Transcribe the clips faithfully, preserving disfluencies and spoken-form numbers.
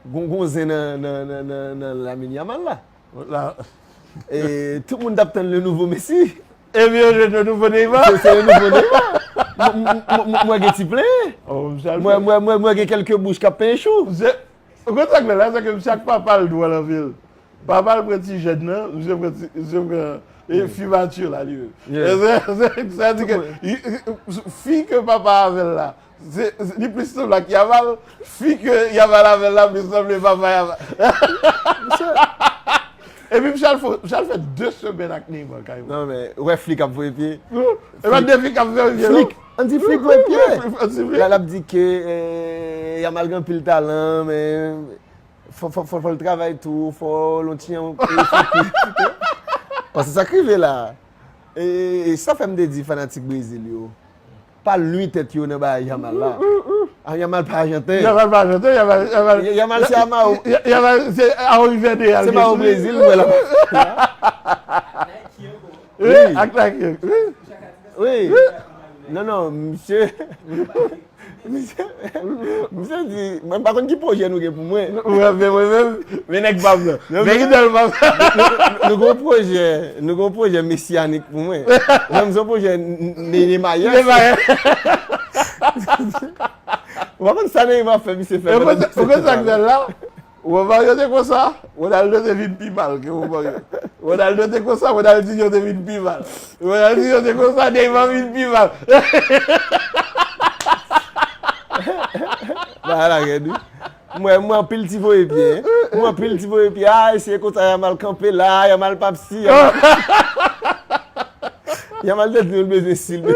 Gon, gon zen nan, nan, nan, nan, nan Lamine Yamal la. La. E tout moun t ap tann le nouveau Messi. Epi yo jwenn le nouveau Neymar. Se, se le nouveau Neymar. Mwen, mwen, mwen, mwen gen ti plenyen. Oh, mwen, mwen, mwen, mwen gen kèlke bouch k ap penyen chou. Ou konn sa k fè la, se ke misye ak papa l dwòl anpil. Papa l pran ti jèn nan, misye pran ti, misye pran e fi mature la li menm. Yeah. E se, se, sa di ke fi ke papa avè l la, se, se, li plis sanble ak Yamal, fi ke Yamal avè l la plis sanble papa Yamal. Epi misye al fè, misye al fè de semèn ak Neymar kay. Non, men, ou wè Flick ap voye pye? E pa de fi k ap voye pye, non? Flick, ann di Flick voye pye. Ann di Flick. La, l ap di ke, eh, Yamal gen anpil talan, men fò, fò, fò, fò l travay tou, fò l on ti jan. Paske sa k rive la. E, e sa fè m te di fanatik Brezil yo, pa lwi tèt yo nan bagay Yamal la. A, Yamal pa Ajanten. Yamal pa Ajanten, Yamal, Yamal, Yamal se a Mao. Ya-, Yamal se a Olivier de Al. Se Mao Brezil, mwen la. Wi, ak Nike, wi. Wi. Non, non, misye. Misye, misye di, mwen pa konn ki pwojè nou gen pou mwen. Mwen, mwen, mwen menm, men nèg pa m nan. Men ki dèl pa m. Nou, nou, nou gon pwojè, nou gon pwojè mesiyanik pou mwen. Mwen, m se yon pwojè n-, n-, Neymar. Neymar. Ou pa konn sa Neymar fè, misye fè. Ou konn sa k fè la? Romario te konsa, Ronaldo te vin pi mal ke Romario. Ronaldo te konsa, Ronaldinho te vin pi mal. Ronaldinho te konsa, Neymar vin pi mal. Bagay la rèd, wi. Mwen, mwen anpil ti voye pye, hein. Mwen anpil ti voye pye. Ah, se konsa Yamal kanpe la, Yamal p ap si, Yamal. Yamal te di nou l bezwen si l.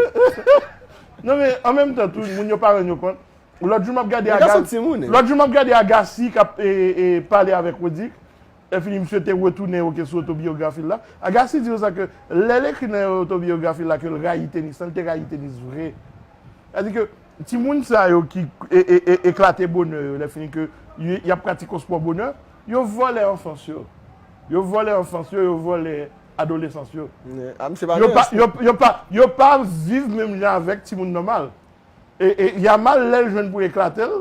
Non, men an menm tan tou, moun yo pa rann yo kont. Lòt jou m ap gade Agassi. Lòt jou m ap gade Agassi k ap, e, e, pale avèk Rodrigue. Lè fini, misye te retounen, oke, sou otobiyografi l la. Agassi di konsa ke lè l ekri nan otobiyografi l la ke l rayi tenis lan, li te rayi tenis vre. Sa di ke timoun sa yo ki e, e, e, eklate bonè yo, lè fini ke y, y ap pratike yon spò bonè, yo vòlè anfans yo. Yo vòlè anfans yo, yo vòlè adolesans yo. Yo pa, yo, yo pa, yo pa viv menm jan avèk timoun nòmal. E, e Yamal, lè l jwenn pou eklate l,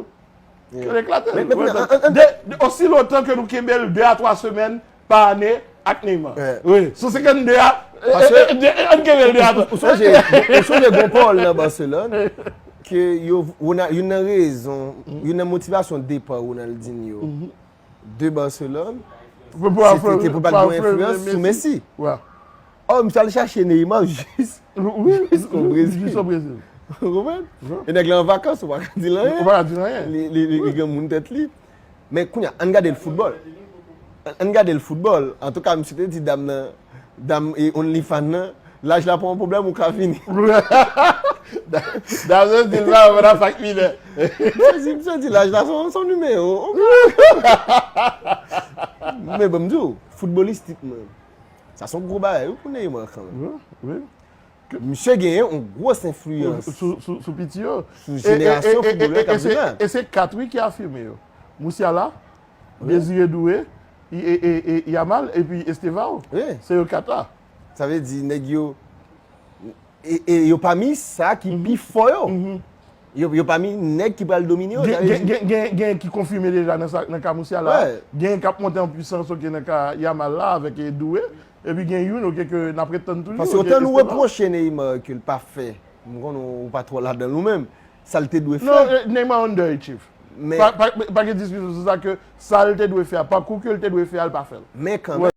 ke l eklate l. Men, men kounye a, an, an, de, de, osi lontan ke nou kenbe l de a twa semèn pa ane ak Neymar. Wi, sou senkannde a, e, e, e, de, ann kenbe l de a twa. Ou sonje, ou sonje gon pawòl nan Barcelone, ke yo, Ronald, youn nan rezon, youn nan motivasyon depa Ronaldinho de Barcelone, se te, te pou pa gen yon enfliyans sou Messi. Ò, misye al chache Neymar jis, jis o Brezil. Jis o Brezil. Ou konprann? E nèg la an vakans, ou pa ka di l anyen. Ou pa ka di l anyen. Li, li, li, li gen moun tèt li. Men kounye a, ann gade l foutbòl. Ann, ann gade l foutbòl. Antouka, misye te di dam nan, dam e OnlyFans nan, laj la pa yon pwoblèm, ou ka vini. Dam nan di l pa, pa nan fak minè. Misye di, misye di laj la se yon, se yon nimewo. Men bon, m di w, foutbolistikman, sa se yon gwo bagay, wi, pou Neymar kanmenm. Wi, wi. Misye genyen yon gwos enfliyans sou, sou, sou piti yo. Sou jenerasyon foutbolè k ap vin la. E se kat, wi, ki afime yo. Musiala, Désiré Doué, e, e, e, e Yamal, epi Estevao. Wi. Se yo kat la. Sa vle di, nèg yo, e, e yo pami sa ki pi fò yo. Yo, yo pami nèg ki pral domine yo, sa vle di. Gen, gen, gen, gen ki konfime deja nan sa, nan ka Musiala. Gen k ap monte an pwisans, oke, nan ka Yamal la, avèk, e, Doué. Epi gen youn, oke, ke n ap ret tann toujou. Paske otan nou repwoche Neymar ke l pa fè, m konnen ou pa twò ladan l ou menm, sa l te dwe fè. Non, e, Neymar underachieve. Men pa, pa, pa gen diskisyon sou sa ke sa l te dwe fè a, pakou ke l te dwe fè a, l pa fè l. Men kanmenm.